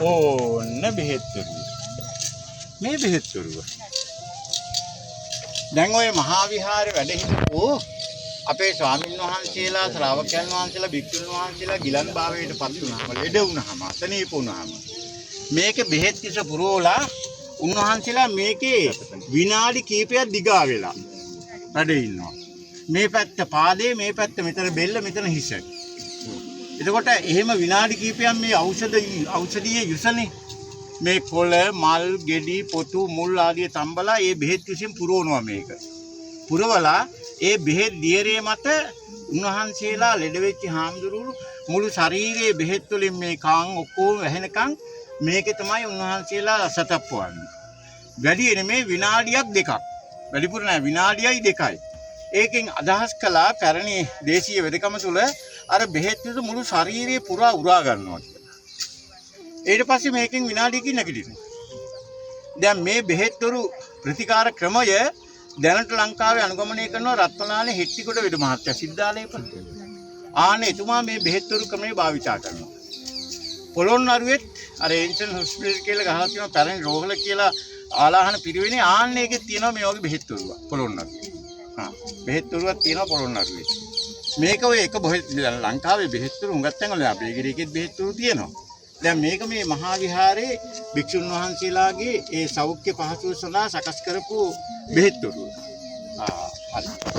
ඕන්න බෙහෙත් ඔරුව. මේ බෙහෙත් ඔරුව. දැන් ඔය මහා විහාරේ වැඩ හිටපු අපේ ස්වාමින් වහන්සේලා, ශ්‍රාවකයන් වහන්සේලා, භික්ෂුන් වහන්සේලා ගිලන් භාවයට පත් වුණාම, ලෙඩ වුණාම, අසනීප වුණාම මේක බෙහෙත් කිස පුරවලා උන්වහන්සේලා මේකේ විනාඩි කීපයක් දිගා වෙලා වැඩ ඉන්නවා. මේ පැත්ත පාදේ, මේ පැත්ත මෙතන බෙල්ල, මෙතන හිස. එතකොට එහෙම විනාඩි කීපයක් මේ ඖෂධීය යුසනේ මේ කොළ, මල්, ගෙඩි, පොතු, මුල් ආදිය තම්බලා ඒ බෙහෙත් විසින් පුරවනවා මේක. පුරවලා ඒ බෙහෙත් දියරේ මත උන්වහන්සේලා ලෙඩ වෙච්ච හාමුදුරුවෝ මුළු ශරීරයේ බෙහෙත් වලින් මේ කාන් ඔක්කොම වැහෙනකන් මේකේ තමයි උන්වහන්සේලා සතප්පවන්නේ. වැඩි නෙමේ, විනාඩියක් දෙකක්. වැඩිපුර නෑ, විනාඩියයි දෙකයි. ඒකෙන් අදහස් කළා පැරණි දේශීය වෙදකම තුල අර බෙහෙත් විස මුළු ශරීරයේ පුරා උරා ගන්නවා කියලා. ඊට පස්සේ මේකෙන් විනාඩියකින් නැගිටිනවා. දැන් මේ බෙහෙත්වරු ප්‍රතිකාර ක්‍රමය දැනට ලංකාවේ අනුගමනය කරනවා රත්මලානේ හෙට්ටිගොඩ වෙද මහත්තයා, සිද්ධාලේප. ආනේ එතුමා මේ බෙහෙත්වරු ක්‍රමය භාවිතා කරනවා. පොළොන්නරුවෙත් අර ඒන්ෂන් හොස්පිටල් කියලා ගහලා තියෙනවා, පැරණි රෝහල කියලා ආලාහන පිරිවෙනේ, ආන්න ඒකෙත් තියෙනවා මේ වගේ බෙහෙත් වරුවක් පොළොන්නරුවේ. හා, බෙහෙත් වරුවක් තියෙනවා පොළොන්නරුවේ. මේක ඔය එක බෙහෙත් ලංකාවේ බෙහෙත් වරු හුඟක් තැන්වල අපේ ගිරියකෙත් බෙහෙත් වරු තියෙනවා. දැන් මේක මේ මහා විහාරයේ භික්ෂුන් වහන්සේලාගේ ඒ සෞඛ්‍ය පහසුව සඳහා සකස් කරපු බෙහෙත් වරුව. ආ හරි.